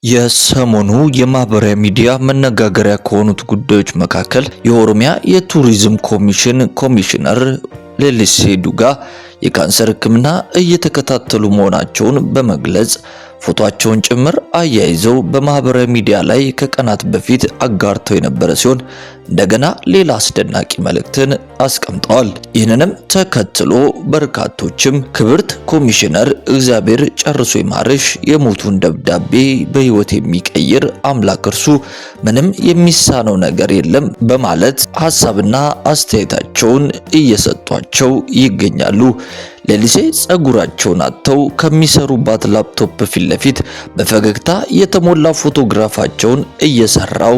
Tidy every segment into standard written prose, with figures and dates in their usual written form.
የሰሞኑ የማህበራዊ ሚዲያ መነጋገሪያ ከሆኑት ጉዳዮች መካከል የኦሮሚያ የቱሪዝም ኮሚሽን ኮሚሽነር ሌሊሴ ዱጋ የካንሰር ሕክምና እየተከታተሉ መሆናቸውን በመግለጽ ፎቶአቸውን ጭምር አያይዘው በማህበራዊ ሚዲያ ላይ ከቀናት በፊት አጋርተው የነበረ ሲሆን እንደገና ሌላ አስደናቂ መልእክትን አስቀምጠዋል። ይህንንም ተከትሎ በርካቶችም ክብርት ኮሚሽነር እግዚአብሔር ጨርሶ ይማርሽ፣ የሞቱን ደብዳቤ በህይወት የሚቀይር አምላክ እርሱ ምንም የሚሳነው ነገር የለም በማለት ሀሳብና አስተያየታቸውን እየሰጧቸው ይገኛሉ። ሌሊሴ ጸጉራቸውን አጥተው ከሚሰሩባት ላፕቶፕ ፊት ለፊት በፈገግታ የተሞላ ፎቶግራፋቸውን እየሰራው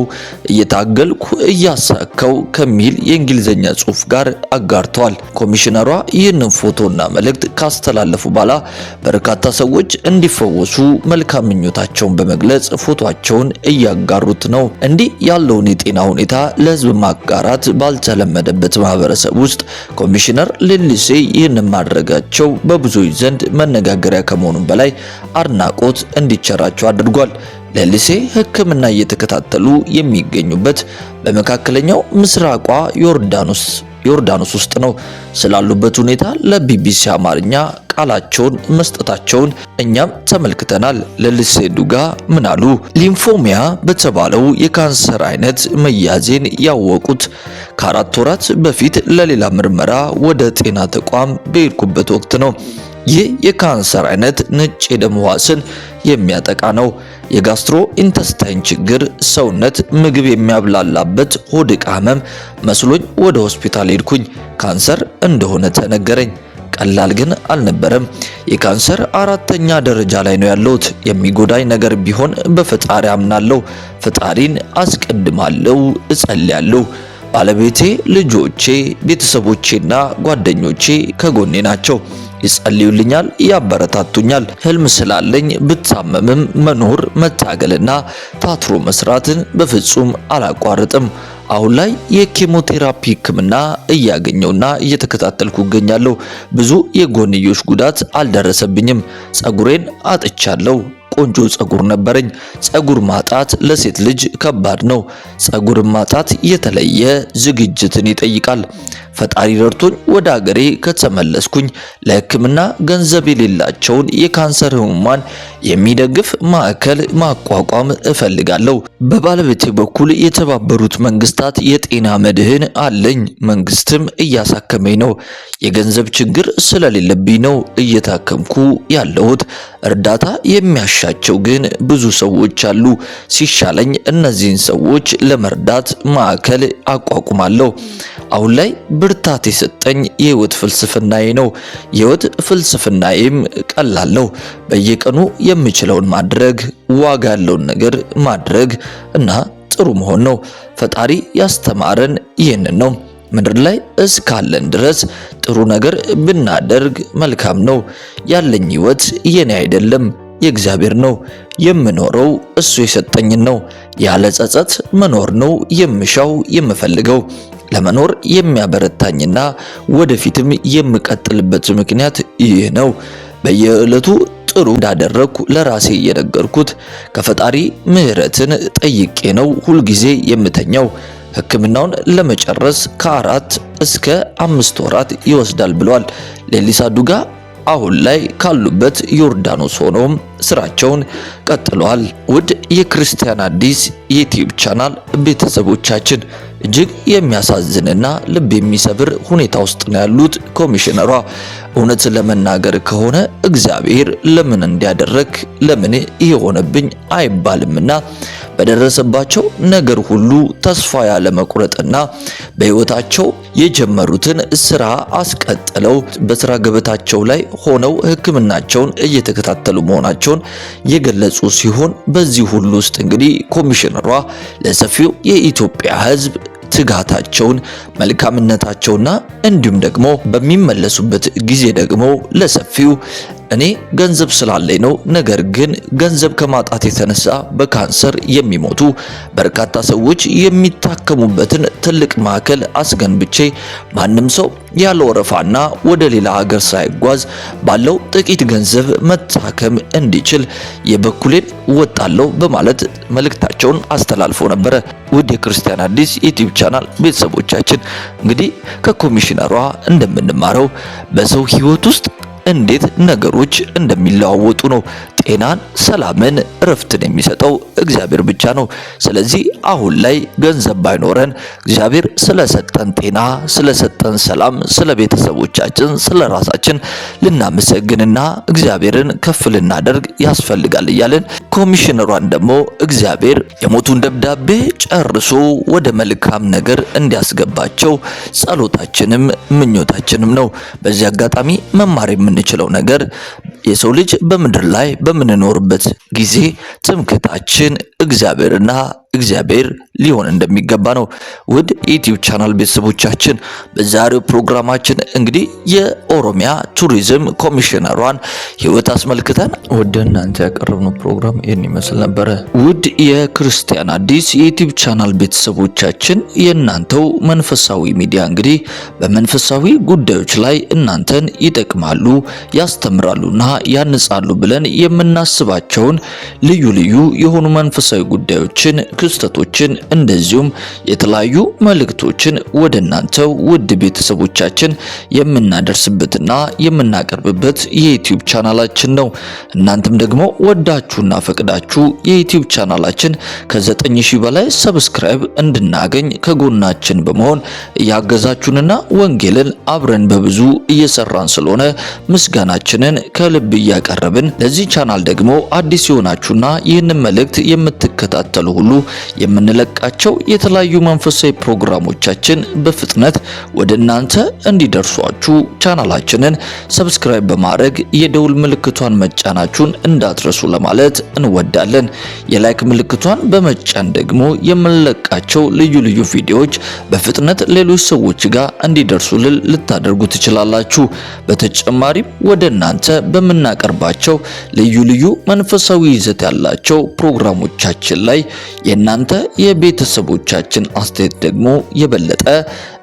እየታገልኩ እያሳካው ከሚል የእንግሊዝኛ ጽሑፍ ጋር አጋርተዋል። ኮሚሽነሯ ይህንን ፎቶና መልእክት ካስተላለፉ በኋላ በርካታ ሰዎች እንዲፈወሱ መልካም ምኞታቸውን በመግለጽ ፎቶአቸውን እያጋሩት ነው። እንዲህ ያለውን የጤና ሁኔታ ለሕዝብ ማጋራት ባልተለመደበት ማህበረሰብ ውስጥ ኮሚሽነር ሌሊሴ ይህንን ማድረጋቸው በብዙዎች ዘንድ መነጋገሪያ ከመሆኑም በላይ አድናቆት እንዲቸራቸው አድርጓል። ሌሊሴ ሕክምና እየተከታተሉ የሚገኙበት በመካከለኛው ምስራቋ ዮርዳኖስ ውስጥ ነው። ስላሉበት ሁኔታ ለቢቢሲ አማርኛ ቃላቸውን መስጠታቸውን እኛም ተመልክተናል። ሌሊሴ ዱጋ ምን አሉ? ሊምፎሚያ በተባለው የካንሰር አይነት መያዜን ያወቁት ከ4 ወራት በፊት ለሌላ ምርመራ ወደ ጤና ተቋም በሄድኩበት ወቅት ነው። ይህ የካንሰር አይነት ነጭ የደም ሕዋስን የሚያጠቃ ነው። የ gastrointestine ችግር፣ ሰውነት ምግብ የሚያብላላበት ሆድ ዕቃ ህመም መስሎኝ ወደ ሆስፒታል ሄድኩኝ። ካንሰር እንደሆነ ተነገረኝ። ቀላል ግን አልነበረም። የካንሰር አራተኛ ደረጃ ላይ ነው ያለሁት። የሚጎዳኝ ነገር ቢሆን በፈጣሪ አምናለሁ። ፈጣሪን አስቀድማለሁ፣ እጸልያለሁ። ባለቤቴ፣ ልጆቼ፣ ቤተሰቦቼና ጓደኞቼ ከጎኔ ናቸው። ይጸልዩልኛል፣ ያበረታቱኛል። ህልም ስላለኝ ብታመምም መኖር መታገልና ታትሮ መስራትን በፍጹም አላቋርጥም። አሁን ላይ የኬሞቴራፒ ሕክምና እያገኘውና እየተከታተልኩ እገኛለሁ። ብዙ የጎንዮሽ ጉዳት አልደረሰብኝም። ጸጉሬን አጥቻለሁ። ቆንጆ ጸጉር ነበረኝ። ጸጉር ማጣት ለሴት ልጅ ከባድ ነው። ጸጉር ማጣት የተለየ ዝግጅትን ይጠይቃል። ፈጣሪ ረድቶኝ ወደ አገሬ ከተመለስኩኝ ለሕክምና ገንዘብ የሌላቸውን የካንሰር ህሙማን የሚደግፍ ማዕከል ማቋቋም እፈልጋለሁ። በባለቤቴ በኩል የተባበሩት መንግስታት የጤና መድህን አለኝ። መንግስትም እያሳከመኝ ነው። የገንዘብ ችግር ስለሌለብኝ ነው እየታከምኩ ያለሁት። እርዳታ የሚያሻቸው ግን ብዙ ሰዎች አሉ። ሲሻለኝ እነዚህን ሰዎች ለመርዳት ማዕከል አቋቁማለሁ። አሁን ላይ ብርታት የሰጠኝ የህይወት ፍልስፍናዬ ነው። የህይወት ፍልስፍናዬም ቀላል ነው። በየቀኑ የምችለውን ማድረግ፣ ዋጋ ያለውን ነገር ማድረግ እና ጥሩ መሆን ነው። ፈጣሪ ያስተማረን ይህንን ነው። ምድር ላይ እስካለን ድረስ ጥሩ ነገር ብናደርግ መልካም ነው። ያለኝ ህይወት የኔ አይደለም፣ የእግዚአብሔር ነው። የምኖረው እሱ የሰጠኝን ነው። ያለ ጸጸት መኖር ነው የምሻው የምፈልገው። ለመኖር የሚያበረታኝና ወደፊትም የምቀጥልበት ምክንያት ይህ ነው። በየዕለቱ ጥሩ እንዳደረግኩ ለራሴ እየነገርኩት ከፈጣሪ ምሕረትን ጠይቄ ነው ሁልጊዜ የምተኛው። ሕክምናውን ለመጨረስ ከ4 እስከ 5 ወራት ይወስዳል ብለዋል። ሌሊሳ ዱጋ አሁን ላይ ካሉበት ዮርዳኖስ ሆነውም ስራቸውን ቀጥለዋል። ውድ የክርስቲያን አዲስ ዩቲዩብ ቻናል ቤተሰቦቻችን፣ እጅግ የሚያሳዝንና ልብ የሚሰብር ሁኔታ ውስጥ ነው ያሉት ኮሚሽነሯ። እውነት ለመናገር ከሆነ እግዚአብሔር ለምን እንዲያደረግ ለምን ይሄ ሆነብኝ አይባልምና በደረሰባቸው ነገር ሁሉ ተስፋ ያለ መቁረጥና በህይወታቸው የጀመሩትን ስራ አስቀጥለው በስራ ገበታቸው ላይ ሆነው ሕክምናቸውን እየተከታተሉ መሆናቸውን የገለጹ ሲሆን፣ በዚህ ሁሉ ውስጥ እንግዲህ ኮሚሽነሯ ለሰፊው የኢትዮጵያ ሕዝብ ትጋታቸውን፣ መልካምነታቸውና እንዲሁም ደግሞ በሚመለሱበት ጊዜ ደግሞ ለሰፊው እኔ ገንዘብ ስላለኝ ነው፣ ነገር ግን ገንዘብ ከማጣት የተነሳ በካንሰር የሚሞቱ በርካታ ሰዎች የሚታከሙበትን ትልቅ ማዕከል አስገንብቼ ማንም ሰው ያለ ወረፋና ወደ ሌላ ሀገር ሳይጓዝ ባለው ጥቂት ገንዘብ መታከም እንዲችል የበኩሌን እወጣለሁ በማለት መልእክታቸውን አስተላልፎ ነበረ። ውድ የክርስቲያን አዲስ ዩቲዩብ ቻናል ቤተሰቦቻችን፣ እንግዲህ ከኮሚሽነሯ እንደምንማረው በሰው ሕይወት ውስጥ እንዴት ነገሮች እንደሚለዋወጡ ነው። ጤናን፣ ሰላምን፣ እረፍትን የሚሰጠው እግዚአብሔር ብቻ ነው። ስለዚህ አሁን ላይ ገንዘብ ባይኖረን እግዚአብሔር ስለሰጠን ጤና፣ ስለሰጠን ሰላም፣ ስለ ቤተሰቦቻችን፣ ስለ ራሳችን ልናመሰግንና እግዚአብሔርን ከፍ ልናደርግ ያስፈልጋል እያልን ኮሚሽነሯን ደግሞ እግዚአብሔር የሞቱን ደብዳቤ ጨርሶ ወደ መልካም ነገር እንዲያስገባቸው ጸሎታችንም ምኞታችንም ነው። በዚህ አጋጣሚ መማር የምንችለው ነገር የሰው ልጅ በምድር ላይ በምንኖርበት ጊዜ ትምክህታችን እግዚአብሔርና እግዚአብሔር ሊሆን እንደሚገባ ነው። ውድ ዩቲዩብ ቻናል ቤተሰቦቻችን፣ በዛሬው ፕሮግራማችን እንግዲህ የኦሮሚያ ቱሪዝም ኮሚሽነሯን ሕይወት አስመልክተን ወደ እናንተ ያቀረብነው ፕሮግራም ይህን ይመስል ነበረ። ውድ የክርስቲያን አዲስ የዩቲዩብ ቻናል ቤተሰቦቻችን፣ የእናንተው መንፈሳዊ ሚዲያ እንግዲህ በመንፈሳዊ ጉዳዮች ላይ እናንተን ይጠቅማሉ፣ ያስተምራሉና ያንጻሉ ብለን የምናስባቸውን ልዩ ልዩ የሆኑ መንፈሳዊ ጉዳዮችን፣ ክስተቶችን እንደዚሁም የተለያዩ መልእክቶችን ወደ እናንተው ውድ ቤተሰቦቻችን የምናደርስበትና የምናቀርብበት የዩቲዩብ ቻናላችን ነው። እናንተም ደግሞ ወዳችሁና ፈቅዳችሁ የዩቲዩብ ቻናላችን ከ9,000 በላይ subscribe እንድናገኝ ከጎናችን በመሆን እያገዛችሁንና ወንጌልን አብረን በብዙ እየሰራን ስለሆነ ምስጋናችንን ከልብ እያቀረብን፣ ለዚህ ቻናል ደግሞ አዲስ የሆናችሁና ይህንን መልእክት የምትከታተሉ ሁሉ የምንለቃቸው የተለያዩ መንፈሳዊ ፕሮግራሞቻችን በፍጥነት ወደ እናንተ እንዲደርሷችሁ ቻናላችንን subscribe በማድረግ የደውል ምልክቷን መጫናችሁን እንዳትረሱ ለማለት እንወዳለን። የ like ምልክቷን በመጫን ደግሞ የምንለቃቸው ልዩ ልዩ ቪዲዮዎች በፍጥነት ሌሎች ሰዎች ጋር እንዲደርሱልን ልታደርጉ ትችላላችሁ። በተጨማሪም ወደ እናንተ በምናቀርባቸው ልዩ ልዩ መንፈሳዊ ይዘት ያላቸው ፕሮግራሞቻችን ላይ የእናንተ የቤተሰቦቻችን አስተያየት ደግሞ የበለጠ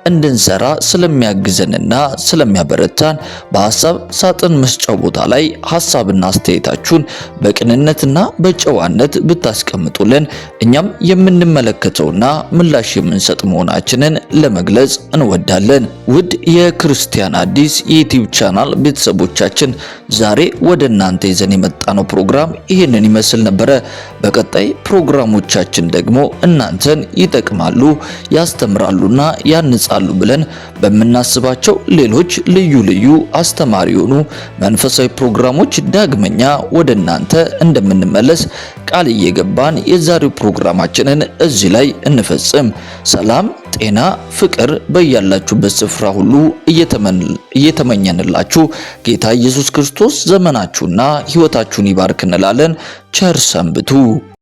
እንድንሰራ ስለሚያግዘንና ስለሚያበረታን በሀሳብ ሳጥን መስጫው ቦታ ላይ ሀሳብና አስተያየታችሁን በቅንነትና በጨዋነት ብታስቀምጡልን እኛም የምንመለከተውና ምላሽ የምንሰጥ መሆናችንን ለመግለጽ እንወዳለን። ውድ የክርስቲያን አዲስ የዩቲዩብ ቻናል ቤተሰቦቻችን፣ ዛሬ ወደ እናንተ ይዘን የመጣነው ፕሮግራም ይህንን ይመስል ነበረ። በቀጣይ ፕሮግራሞቻችን ደግሞ እናንተን ይጠቅማሉ፣ ያስተምራሉና ያንጻሉ ብለን በምናስባቸው ሌሎች ልዩ ልዩ አስተማሪ የሆኑ መንፈሳዊ ፕሮግራሞች ዳግመኛ ወደ እናንተ እንደምንመለስ ቃል እየገባን የዛሬው ፕሮግራማችንን እዚህ ላይ እንፈጽም። ሰላም፣ ጤና፣ ፍቅር በያላችሁበት ስፍራ ሁሉ እየተመኘንላችሁ ጌታ ኢየሱስ ክርስቶስ ዘመናችሁና ሕይወታችሁን ይባርክ እንላለን። ቸር ሰንብቱ።